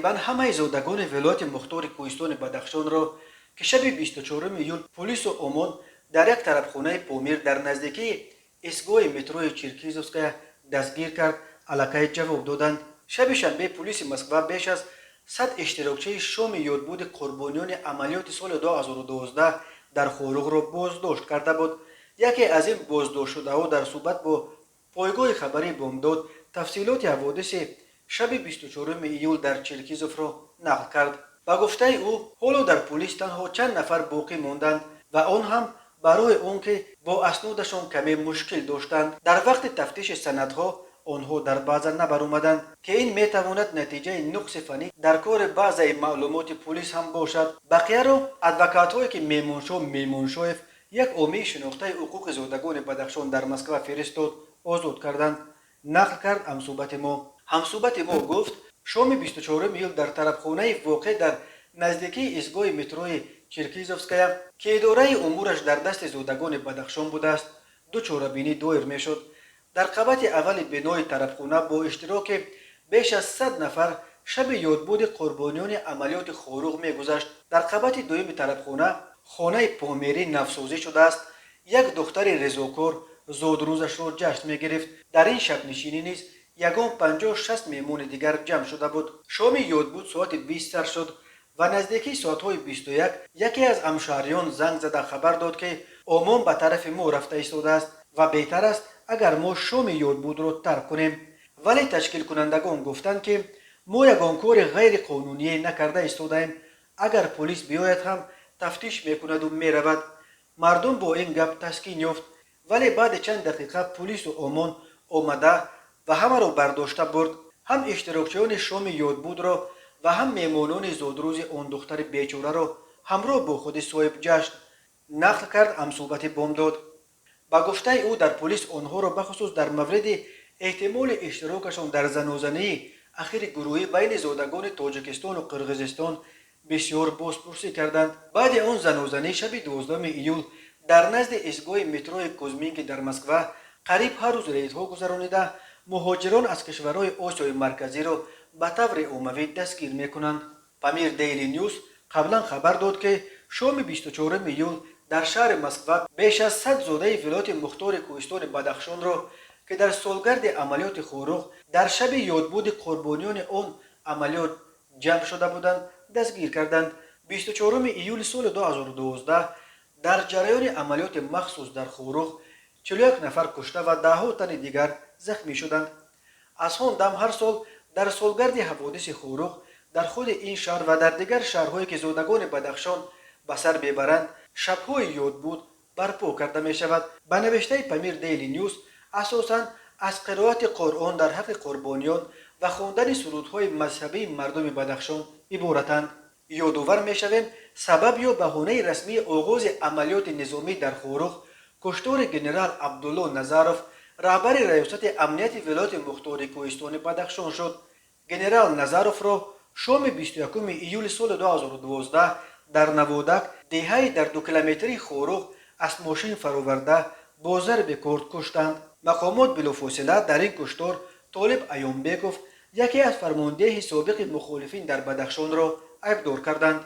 Тақрибан ҳамаи зодагони вилояти мухтори кӯҳистони Бадахшонро, ки шаби 24 июл полису ОМОН дар як тарабхонаи Помир дар наздикии истгоҳи метрои Черкизовская дастгир кард, аллакай ҷавоб доданд. Шаби шанбе полиси Москва беш аз 100 иштирокчии шоми ёдбуди қурбониёни амалиёти соли 2012 дар Хоруғро боздошт карда буд. Яке аз ин боздоштшудаҳо дар суҳбат бо пойгоҳи хабарии «Бомдод» тафсилоти ҳаводиси шаби 24 июл дар Черкизовро нақл кард. Ба гуфтаи ӯ, ҳоло дар полис танҳо чанд нафар боқӣ монданд ва он ҳам барои он ки бо аснодашон каме мушкил доштанд. Дар вақти тафтиши санадҳо онҳо дар база набаромаданд, ки ин метавонад натиҷаи нуқси фаннӣ дар кори баъзаи маълумоти полис ҳам бошад. Бақияро адвокатҳое, ки Меҳмоншоҳ Меҳмоншоев, як ҳомии шинохтаи ҳуқуқи зодагони Бадахшон, дар Москва фиристод, озод карданд, нақл кард ҳамсӯҳбати мо. Ҳамсӯҳбати мо гуфт, шоми 24 июл дар тарабхонаи воқеъ дар наздикии истгоҳи метрои Черкизовская, ки идораи умураш дар дасти зодагони Бадахшон будааст, ду чорабинӣ доир мешуд. Дар қабати аввали бинои тарабхона бо иштироки беш аз 100 нафар шаби ёдбуди қурбониёни амалиёти Хоруғ мегузашт. Дар қабати дуюми тарабхона, хонаи померӣ навсозӣ шудааст, як духтари резокор зодрӯзашро ҷашн мегирифт. Дар ин шабнишинӣ низ ягон 50-60 меҳмони дигар ҷамъ шуда буд. Шоми ёдбуд соати 20 сар шуд ва наздикии соатҳои 21 яке аз ҳамшаҳриён занг зада хабар дод, ки ОМОН ба тарафи мо рафта истодааст ва беҳтар аст, агар мо шоми ёдбудро тарк кунем. Вале ташкилкунандагон гуфтанд, ки мо ягон кори ғайриқонуние накарда истодаем, агар полис биёяд ҳам, тафтиш мекунаду меравад. Мардум бо ин гап таскин ёфт, вале баъди чанд дақиқа полису ОМОН омада ва ҳамаро бардошта бурд, ҳам иштирокчиёни шоми ёдбудро ва ҳам меҳмонони зодрӯзи он духтари бечораро ҳамроҳ бо худи соҳибҷашн, нақл кард ҳамсӯҳбати «Бомдод». Ба гуфтаи ӯ, дар полис онҳоро бахусус дар мавриди эҳтимоли иштирокашон дар занозании ахири гурӯҳӣ байни зодагони Тоҷикистону Қирғизистон бисёр бозпурсӣ карданд. Баъди он занозанӣ шаби 12 июл дар назди истгоҳи метрои Кузьминки дар Москва қариб ҳар рӯз рейдҳо гузаронида, муҳоҷирон аз кишварҳои Осиёи Марказиро ба таври оммавӣ дастгир мекунанд. «Памир Дейли Нюс» қаблан хабар дод, ки шоми 24 июл дар шаҳри Москва беш аз 100 зодаи вилояти мухтори кӯҳистони Бадахшонро, ки дар солгарди амалиёти Хоруғ дар шаби ёдбуди қурбониёни он амалиёт ҷамъ шуда буданд, дастгир карданд. 24 июли соли 2012 дар ҷараёни амалиёти махсус дар Хоруғ 41 нафар кушта ва даҳҳо тани дигар захмӣ шуданд. Аз он дам ҳар сол дар солгарди ҳаводиси Хоруғ дар худи ин шаҳр ва дар дигар шаҳрҳое, ки зодагони Бадахшон ба сар мебаранд, шабҳои ёдбуд барпо карда мешавад. Ба навиштаи «Памир Дейли Нюс», асосан аз қироати Қуръон дар ҳаққи қурбониён ва хондани сурудҳои мазҳабии мардуми Бадахшон иборатанд. Ёдовар мешавем, сабаб ё баҳонаи расмии оғози амалиёти низомӣ дар Хоруғ куштори генерал Абдулло Назаров, раҳбари раёсати амнияти вилояти мухтори кӯҳистони Бадахшон шуд. Генерал Назаровро шоми 21 июли соли 2012 дар Наводак, деҳаи дар 2 километрии Хоруғ, аз мошин фароварда, бо зарби корд куштанд. Мақомот билофосила дар ин куштор Толиб Аёнбеков, яке аз фармондеҳи собиқи мухолифин дар Бадахшонро айбдор карданд.